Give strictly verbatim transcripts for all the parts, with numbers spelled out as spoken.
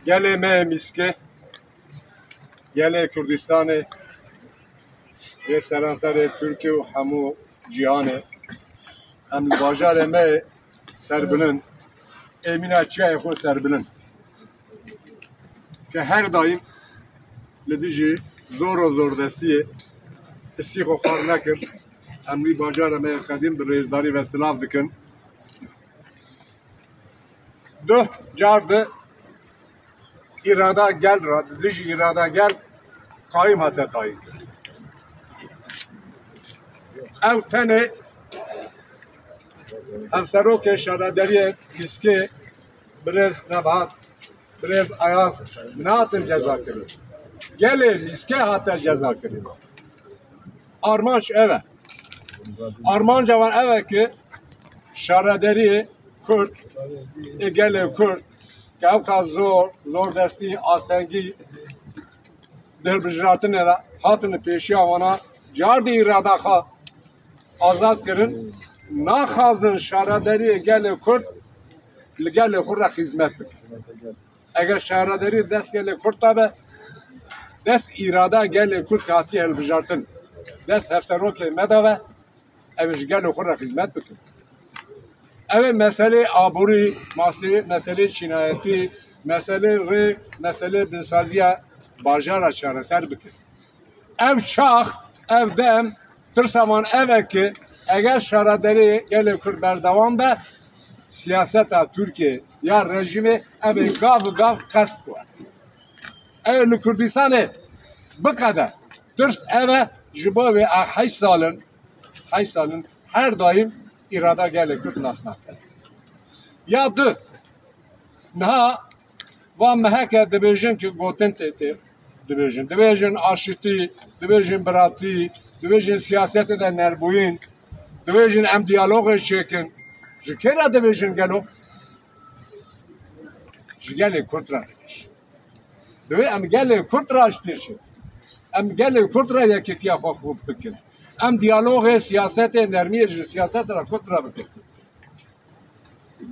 Gelê me mîske, gelê Kurdistanê, yê seranserê Tirkiyê û hemû cîhanê, em li bajarê me serbilind, ê mîna çiyayê xwe serbilind, ke her daîm li dijî zor û zordestiyê hissî xwe xwar nekir. Em wî bajarê me yê qedîm bi rêzdarî ve silav dikin. Duh car di îrada gel re, di dijî îrada gel qayîm hate tayîn kirin. Ew tenê hevserokê şaredariyê Mîskê, birêz Nebat, birêz Ayaz nehatin ceza kirin. Gelê Mîskê hate ceza kirin. Armanc ev e. Armanca wan ev e ki şaredariyê Kurd, ê gelê Kurd, ke ev qas zor, zor destî, astengî di hilbijartinê de hatine pêşiya wana, car di îrada xwe azad kirin, naxwazin şaredariyê gelê Kurd li gelê xwe re xizmet bikin. Eger şaredarî dest gelê Kurd de be, dest îrada gelê Kurd hatiye hilbijartin, dest hevserokê me de be, ew ê ji gelê xwe re xizmet bikin. Ew ê meselê aborî, masê-, meselê çînayetî, meselê rê, meselê binsaziya bajara çareser bikin. Ev çax, ev dem, tirsa wan ev e ki eger şaredarê gelê Kurd berdewam be, siyaseta Tirkiye ya rejîmê ev ê gav bi gav qest xwe. Ew li Kurdistanê biqede. Tirs ev e, ji bo vê a heşt sal in, heşt sal in her daîm îrada gelê Kurd nas nake. Ya du, niha van meheke dibêjin ki gotin tê tê dibêjin. Dibêjin aşitî, dibêjin biratî, dibêjin siyasetê de nerbûyîn, dibêjin em diyalogê çêkin. Ji kê re dibêjin gelo? Ji gelê Kurd re dibêjin. Divê em gelê Kurd re ji têşin. Em gelê Kurd re yekîtiya xwe xurt bikin. Em diyalogê, siyasetê, nermiyê ji siyaset re Kurd re bikin.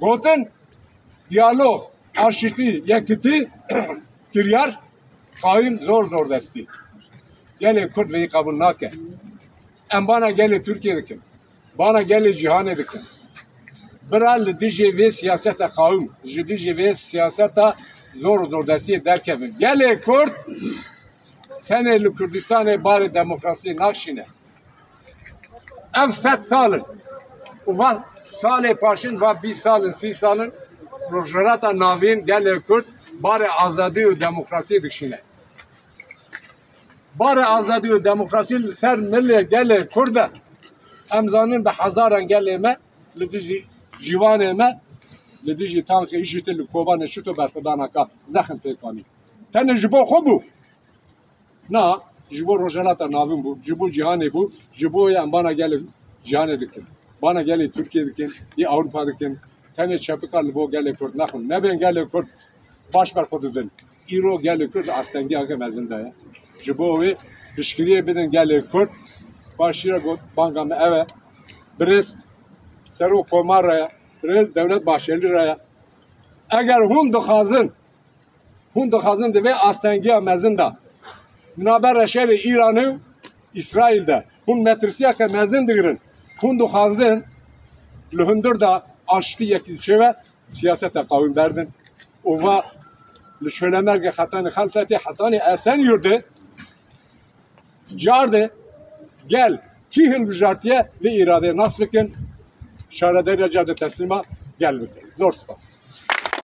Gotin, diyalog, aşitî, yekîtî, kiryar, qayîm zor zor destî. Gelê Kurd vêyî qebûl nake. Em bana gelê Tirkiye dikin. Bana gelê cîhanê dikin. Bira li dijî vê siyaseta qawim, ji dijî vê siyaseta zor û zordestiyê derkevin. Gelê Kurd tenê li Kurdistanê barê demokrasiyê nakşîne. Ev sed sal in. Û va salê paşin, va bîst sal in, sî sal in, Rojhilata Navîn, gelê Kurd barê azadî û demokrasiyê dikşîne. Barê azadî û demokrasî li ser milê gelê Kurd e. Em zanin bi hezaran gelê me li dijî ciwanê me, li dijî tankê îşîtê li Kobanê çito berxwedana ka zexm pêk anî. Tenê ji bo xwe bû. Na, ji bo Rojhilata Navîn bû, ji bo cîhanê bû, ji bo em bana gelê cîhanê dikin. Bana gelê Tirkiye dikin, yê Ewropa dikin. Tenê çepika li bo gelê Kurd nexwin. Nebên gelê Kurd baş berxwe didin. Îro gelê Kurd astengiyeke mezin de ye. Ji bo wê piştgiriyê bidin gelê Kurd. Başî re got, banga me ev e. Birêz Serok Komar re ye. Birêz Dewlet Bahçelî re ye. Eger hûn dixwazin, hûn dixwazin di vê astengiya mezin de, di navbera şerê Îranê û Îsraîl de hûn metirsiyeke mezin digirin, hûn dixwazin li hundir de aştî yekî çêbe, siyaseta qawîm berdin û va li Şolemergê hetanî Xelfetê, hetanî Esenyurtê, car de gel kî hilbijartiye vê îradeyê nas bikin, şaredariya car de teslîma gel bikin. Zor spas.